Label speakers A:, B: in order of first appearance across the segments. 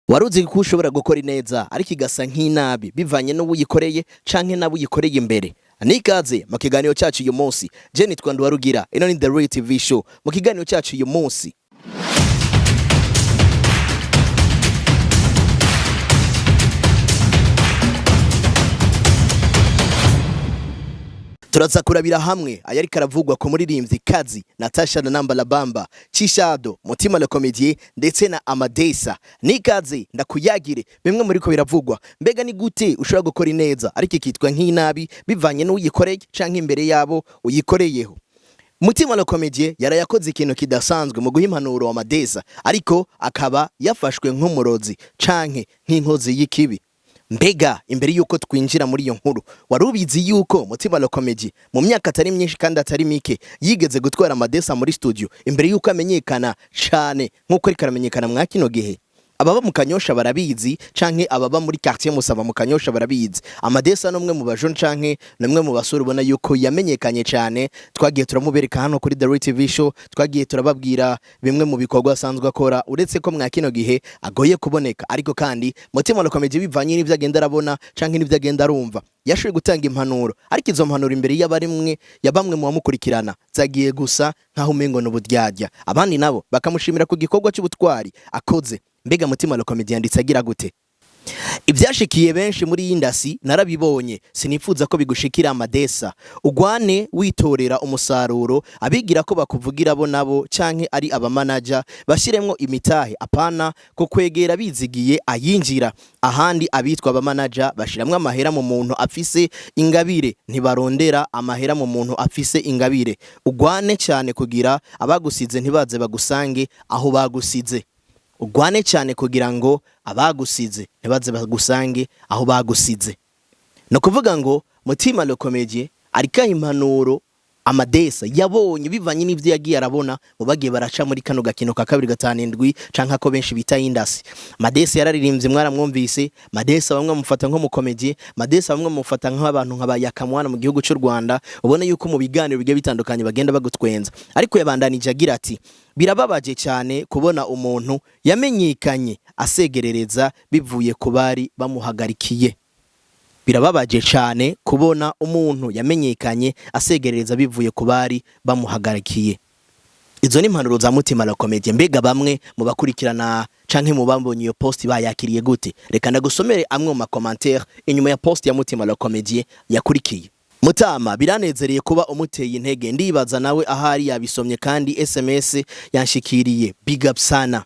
A: Waruzi ko ushobora gukora ineza ariko igasa nk'inabi bivanye n'uwuyikoreye canke n'abo uyikoreye imbere. Nikaze mu kiganiro cyacu uyu munsi. Je nitwa Nduwarugira, ino ni The Real TV Show. Mu kiganiro cyacu uyu munsi, turaza kurabira hamwe ayari karavugwa ku muririmbyi kazi Natasha na Namba Labamba, Chishado, Mutima Le Comedier ndetse na Amadesa. Nikaze ndakuyagire bimwe muri ko biravugwa. Mbega ni gute ushobora gukora ineza ariko ikitwa nk'inabi bivanye n'uyikoreye canke imbere yabo uyikoreyeho? Mutima Le Comedier yarayakoze ikintu kidasanzwe mu guha impanuro Amadesa, ariko akaba yafashwe nk'umurozi canke nk'inkozi y'ikibi. Mbega imbere yuko twinjira muri iyo nkuru, wari ubizi yuko Mutima Le Comedier mu myaka atari myinshi kandi atari mike yigeze gutwara Amadesa muri studio imbere yuko amenyekana cane nk'uko ariko aramenyekana mwa kino gihe? Ababa mu Kanyosha barabizi, canke ababa muri quartier Musaba mu Kanyosha barabizi. Amadesa n'umwe mu bajeune canke n'umwe mu basore ubona yuko yamenyekanye cane. Twagiye turamubereka hano kuri The Real TV Show, twagiye turababwira bimwe mu bikorwa asanzwe akora, uretse ko mwa kino gihe agoye kuboneka. Ariko kandi Mutima Le Comedier, bivanye n'ivyo agenda arabona canke n'ivyo agenda arumva, yashoboye gutanga impanuro, ariko izo mpanuro imbere y'abarimwe ya bamwe mu bamukurikirana zagiye gusa nkaho umengo n'uburyarya, abandi nabo bakamushimira ku gikorwa cy'ubutwari akoze. Mbega Mutima Le Comedier yanditse agira gute? "Ibyashikiye benshi muri iyi ndasi narabibonye, sinifuza ko bigushikira Amadesa. Ugwane witorera umusaruro. Abigira ko bakuvugira bo nabo canke ari abamanaja bashyiremwo imitahe, apana ko kwegera bizigiye ayinjira ahandi. Abitwa abamanaja bashiramwo amahera mu muntu afise ingabire, ntibarondera amahera mu muntu afise ingabire. Ugwane cyane kugira abagusize ntibaze bagusange aho bagusize. Ugwane cyane kugira ngo abagusize ntibaze bagusange aho bagusize." Ni ukuvuga ngo Mutima Le Comedier ariko aha impanuro Amadesa yabonye bivanye n'ivyo yagiye arabona mu bagiye baraca muri kano gakino ka 257 canke ako benshi bita indasi. Madesa yararirimbye, mwaramwumvise. Madesa bamwe bamufata nko mu comedy, Madesa bamwe bamufata nk'abantu nka bayakamwana mu gihugu cy'u Rwanda, ubona yuko mu biganiro bigiye bitandukanye bagenda bagutwenza. Ariko yabandanije agira ati: "Birababaje cyane kubona umuntu yamenyekanye asegerereza bivuye ku bari bamuhagarikiye." Birababaje cyane kubona umuntu yamenyekanye asegerereza bivuye ku bari bamuhagarikiye. Izo ni impanuro za Mutima La Comedie. Mbega bamwe mu bakurikirana canke mu bambonye iyo post bayakiriye gute? Reka ndagusomere amwe mu ma commentaire inyuma ya post ya Mutima La Comedie yakurikiye. "Mutama, biranezereye kuba umuteye intege. Ndibaza nawe ahari yabisomye kandi SMS yanshikiriye. Big up sana."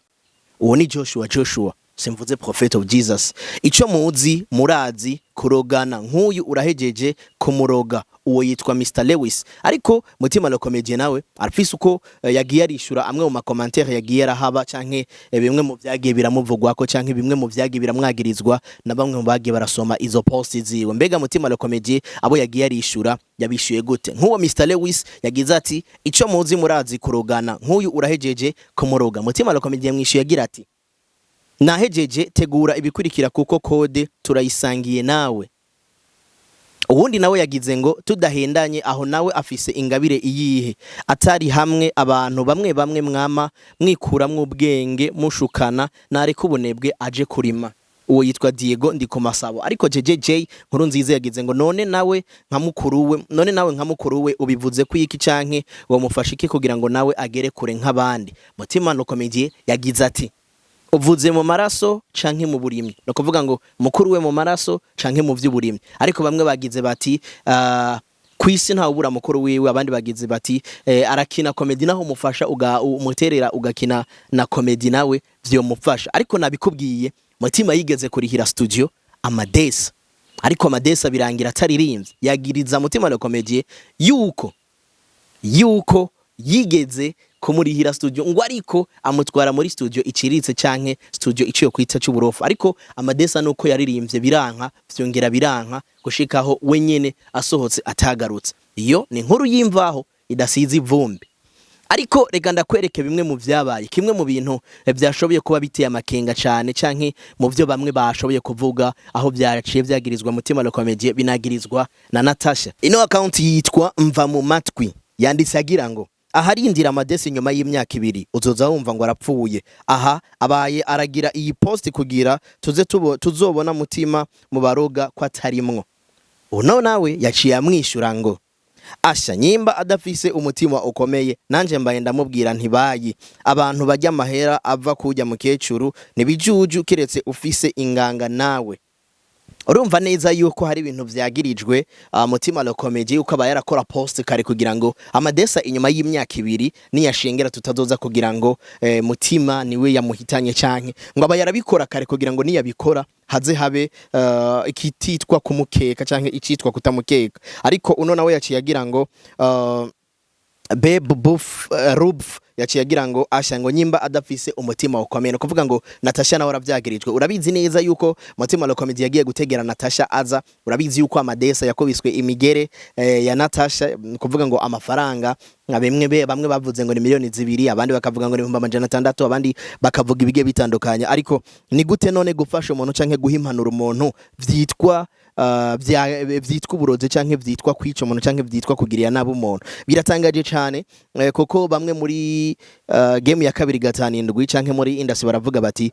A: Uwo ni Joshua. Joshua simvuze Prophet of Jesus. "Ico muzi murazi kurogana, nk'uyu urahejeje kumuroga." Uwo yitwa Mr Lewis. Ariko Mutima Le Comedien nawe arafise uko yagiye arishura amwe mu ma commentaire yagiye arahaba, canke bimwe mu vyagiye biramuvugwako, canke bimwe mu vyagiye biramwagirizwa na bamwe mu bagiye barasoma izo post ziwe. Mbega Mutima Le Comedien abo yagiye arishura yabishuye gute? Nk'uwo Mr Lewis yagize ati: "Ico muzi murazi kurogana, nk'uyu urahejeje kumuroga." Mutima Le Comedien mwishuye agira ati: "Nahejeje, tegura ibikurikira kuko code turayisangiye nawe." Uwundi nawe yagize ngo: "Tudahendanye, aho nawe afise ingabire iyihe atari hamwe abantu bamwe bamwe mwama mwikuramwo ubwenge mushukana? Nareka ubunebwe aje kurima." Uwo yitwa Diego Ndikumasabo. Ariko JJJ Nkuru Nziza yagize ngo: "None nawe nka mukuru we, none nawe nka mukuru we ubivuze ko iki canke wamufasha iki kugira ngo nawe agere kure nk'abandi?" Mutima Le Comedien yagize ati: "Uvuze mu maraso canke mu burimyi?" No kuvuga ngo mukuru we mu maraso canke mu vy'uburimyi. Ariko bamwe bagize bati: "Kwisi ntawe ubura mukuru wiwe." Abandi bagize bati: "Arakina comedy, naho umufasha umuterera ugakina na comedy nawe vyomufasha." Ariko nabikubwiye, Mutima yigeze kurihira studio Amadesa, ariko Amadesa birangira ataririmbye. Yagiriza Mutima Le Comedien yuko yigeze kumurihira studio ngo ariko amutwara muri studio iciriritse canke studio iciyo kwita c'uburofu. Ariko Amadesa nuko yaririmbye biranka, vyongera biranka, gushikaho wenyene asohotse atagarutse. Iyo ni inkuru y'imvaho idasize ivumbi. Ariko reka ndakwereke bimwe mu vyabaye, kimwe mu bintu vyashoboye kuba biteye amakenga cane, canke mu vyo bamwe bashoboye kuvuga, aho vyaciye vyagirizwa Mutima Le Comedien, binagirizwa na Natasha. Ino account yitwa Mva mu Matwi yanditse agira ngo: "Aharindira Amadesi nyuma y'imyaka 2, uzoza wumva ngo arapfuye." Aha abaye aragira iyi post kugira tuze tuzobona Mutima mu baroga ko atarimwo. Uno nawe yaciye amwishura ngo: "Asha, nyimba adafise umutima ukomeye, nanje mbaye ndamubwira ntibayi. Abantu bajya amahera ava kujya mukecuru nibijuju, kiretse ufise inganga nawe." Urumva neza yuko hari ibintu vyagirijwe Mutima Le Comedien, yuko aba yarakora post kare kugira ngo Amadesa inyuma y'imyaka 2 niyashengera tutazoza kugira ngo Mutima niwe yamuhitanye, canke ngo aba yarabikora kare kugira ngo niyabikora haze habe ikititwa kumukeka canke icitwa kutamukeka. Ariko uno nawe yaciye agira ngo Beb Buf Rubf yaciye agira ngo: "Asha, ngo nyimba adafise umutima ukomeye." No kuvuga ngo Natasha nawe aravyagirijwe. Urabizi neza yuko Mutima Le Comedy yagiye gutegera Natasha aza. Urabizi yuko Amadesa yakubiswe imigere ya Natasha, kuvuga ngo amafaranga nka bimwe bamwe bavuze ngo ni miliyoni 2, abandi bakavuga ngo ni 600,000, abandi bakavuga ibigiye bitandukanye. Ariko ni gute none gufasha umuntu canke guha impanuro umuntu vyitwa vyitwa uburozi, canke vyitwa kwica umuntu, canke vyitwa kugirira nabi umuntu? Biratangaje cane, kuko bamwe muri game ya 257 canke muri industry baravuga bati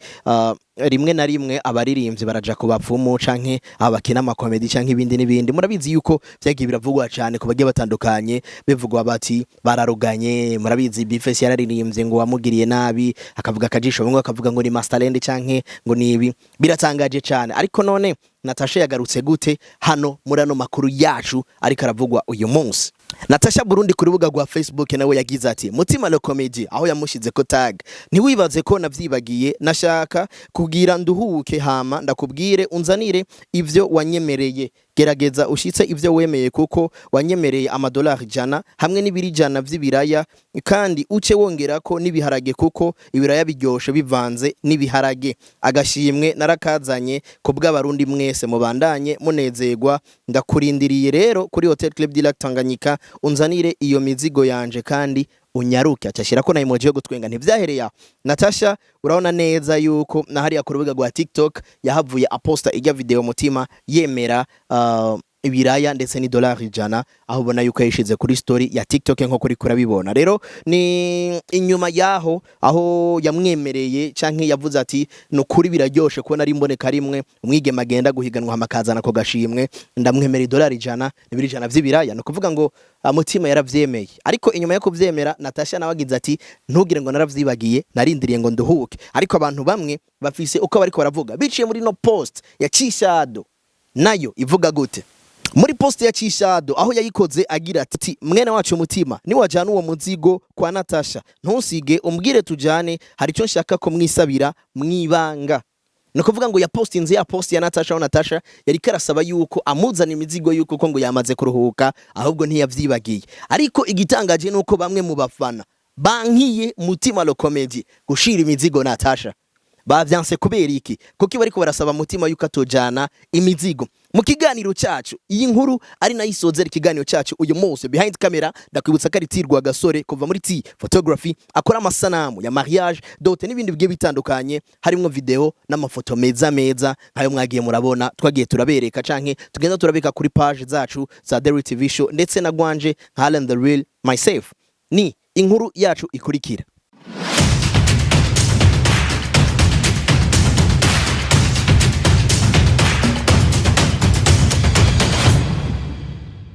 A: rimwe na rimwe abaririmbyi baraja ku bapfumu, canke abakina amakomedi, canke ibindi n'ibindi. Murabizi yuko vyagiye biravugwa cane ku bagiye batandukanye, bivugwa bati bararuganye. Murabizi, Bifes yararirimbye ngo wamugiriye nabi, akavuga akajisho, bamwe bakavuga ngo ni Masterland canke ngo ni ibi. Biratangaje cane. Ariko none Natasha yagarutse gute hano muri ano makuru yacu ariko aravugwa uyu munsi? Natasha Burundi ku rubuga rwa Facebook nawe yagize ati: "Mutima Le Comedy," aho yamushize ko tag, "ntiwibaze ko navyibagiye, nashaka kugira nduhuke, hama ndakubwire unzanire ivyo wanyemereye. Gerageza ushitse ivyo wemeye, kuko wanyemereye amadolari 100 hamwe n'ibiri 100 vy'ibiraya, kandi uce wongerako n'ibiharage, kuko ibiraya biryoshe bivanze n'ibiharage. Agashimwe narakazanye ku bw'Abarundi mwese, mubandanye munezerwa. Ndakurindiriye rero kuri Hotel Club du Lac Tanganyika, unzanire iyo mizigo yanje kandi unyaruke." Acashirako na emoji yo gutwenga. Ntivyahereye aho. Natasha, urabona neza yuko na hariya ku rubuga rwa TikTok yahavuye aposta ijya video Mutima yemera ibiraya ndetse n'idolari 100, aho ubona yuko yishize kuri story ya TikTok nko kuri kurabibona. Rero ni inyuma yaho aho yamwemereye canke yavuze ati: "Nukuri biraryoshe kubona ari imboneka rimwe umwigeme agenda guhiganwa hamakazana ko gashimwe, ndamwemera idolari 100 n'ibiri 100 vy'ibiraya." No kuvuga ngo Mutima yaravyemeye. Ariko inyuma yo kuvyemera, Natasha nawe agize ati: "Ntugire ngo naravyibagiye, narindiriye ngo nduhuke." Ariko abantu bamwe bafise uko bariko baravuga biciye muri no post ya Cishado. Nayo ivuga gute muri post ya Cishado, aho yayikoze agira ati: "Mwene wacu Mutima, niwajana uwo muzigo kwa Natasha, ntusige umbwire tujane, hari icyo nshaka ko mwisabira mwibanga." Ni ukuvuga ngo yapostinze ya post ya Natasha, aho Natasha yari karasaba yuko amuzana imizigo, yuko ko ngo yamaze kuruhuka, ahubwo ntiyavyibagiye. Ariko igitangaje nuko bamwe mu bafana bankiye Mutima Le Comedy gushira imizigo Natasha. Bavyanse kubera iki? Kuko bariko barasaba Mutima yuko atojana imizigo. Mu kiganiro cyacu, iyi nkuru ari nayo isozera ikiganiro cyacu uyu munsi. Behind camera, ndakwibutsa ko ari Tirwa Gasore kuva muri T Photography, akora amasanamu ya mariage, dot n'ibindi bigiye bitandukanye, harimo video n'amafoto meza meza nkayo mwagiye murabona, twagiye turabereka canke tugenda turabika kuri page zacu za The Real TV Show ndetse na Gwanje nka Allen the Real myself. Ni inkuru yacu ikurikira.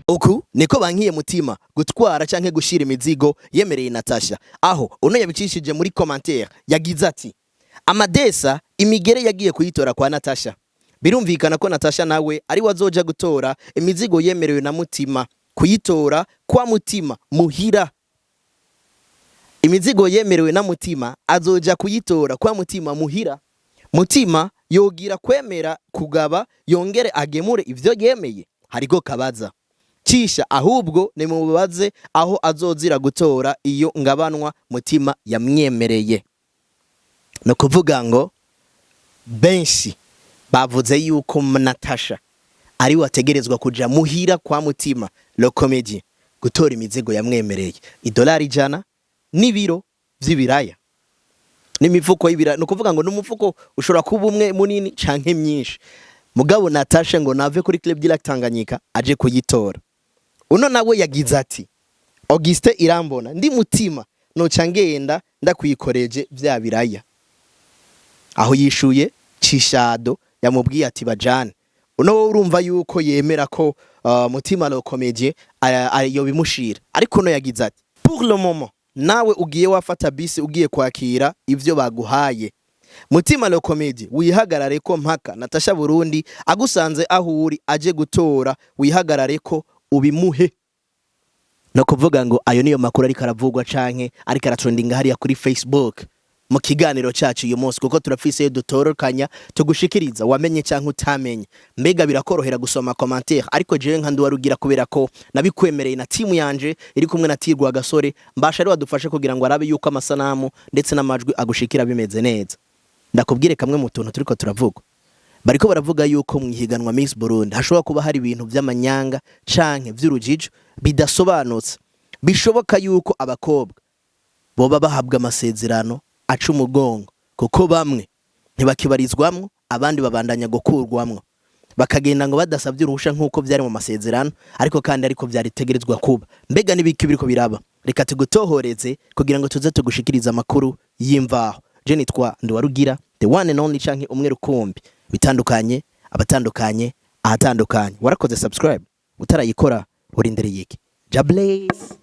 A: Uku niko bankiye Mutima gutwara canke gushira imizigo yemereye Natasha, aho uno yabicishije muri commentaire yagize ati: "Amadesa imigere yagiye kuyitora kwa Natasha. Birumvikana ko Natasha nawe ari wazoja gutora imizigo yemerewe na Mutima, kuyitora kwa Mutima muhira. Imizigo yemerewe na Mutima azoja kuyitora kwa Mutima muhira. Mutima yogira kwemera kugaba, yongere agemure ivyo yemeye? Hariko kabaza cisha, ahubwo nimubaze aho azozira gutora iyo ngabanwa Mutima yamwemereye." No kuvuga ngo benshi bavuze yuko Natasha ari wategerezwa kuja muhira kwa Mutima Le Comedy gutora imizigo yamwemereye, idolari 100. n'ibiro vy'ibiraya n'imifuko y'ibiraya. Ni ukuvuga ngo n'umufuko ushobora kuba umwe munini canke myinshi, mugabo Natasha ngo nave kuri Club du Lac Tanganyika aje kuyitora. Uno nawe yagize ati: "Auguste Irambona, ndi mutima noca ngenda ndakwikoreje vya biraya." Aho yishuye Cishado yamubwiye ati bajane. Uno wowe urumva yuko yemera ko Mutima le Comédien yobimushira, ariko uno yagize ati: "Pour le moment nawe ugiye wafata bisi ugiye kwakira ivyo baguhaye. Mutima le Comédien, wihagarare ko mpaka Natasha Burundi agusanze aho uri aje gutora, wihagarare ko ubimuhe." No kuvuga ngo ayo niyo makuru ariko aravugwa canke ariko aratrendinga hariya kuri Facebook mu kiganiro cacu uyu munsi, kuko turafise dutorokanya tugushikiriza wamenye canke utamenye. Mbega birakorohera gusoma commentaire, ariko jewe nka Nduwarugira, kubera ko nabikwemereye na timu yanje iri kumwe na Tirwa Gasore mbasha ari wadufashe kugira ngo arabe yuko amasanamu ndetse n'amajwi agushikira bimeze neza. Ndakubwire kamwe mu tuntu turiko turavuga. Bariko baravuga yuko mu ihiganwa Miss Burundi hashobora kuba hari ibintu vy'amanyanga canke vy'urujijo bidasobanutse. Bishoboka yuko abakobwa boba bahabwa amasezerano aca umugongo, kuko bamwe ntibakibarizwamwo, abandi babandanya gukurwamwo, bakagenda ngo badasabye uruhusha nk'uko vyari mu masezerano, ariko kandi ariko vyaritegerezwa kuba. Mbega n'ibiki biriko biraba? Reka tugutohoreze kugira ngo tuze tugushikirize amakuru y'imvaho. Je nitwa Nduwarugira, the one and only, canke umwe rukumbi, bitandukanye abatandukanye ahatandukanye. Warakoze subscribe? Utarayikora, urindiriye iki? Jah bless.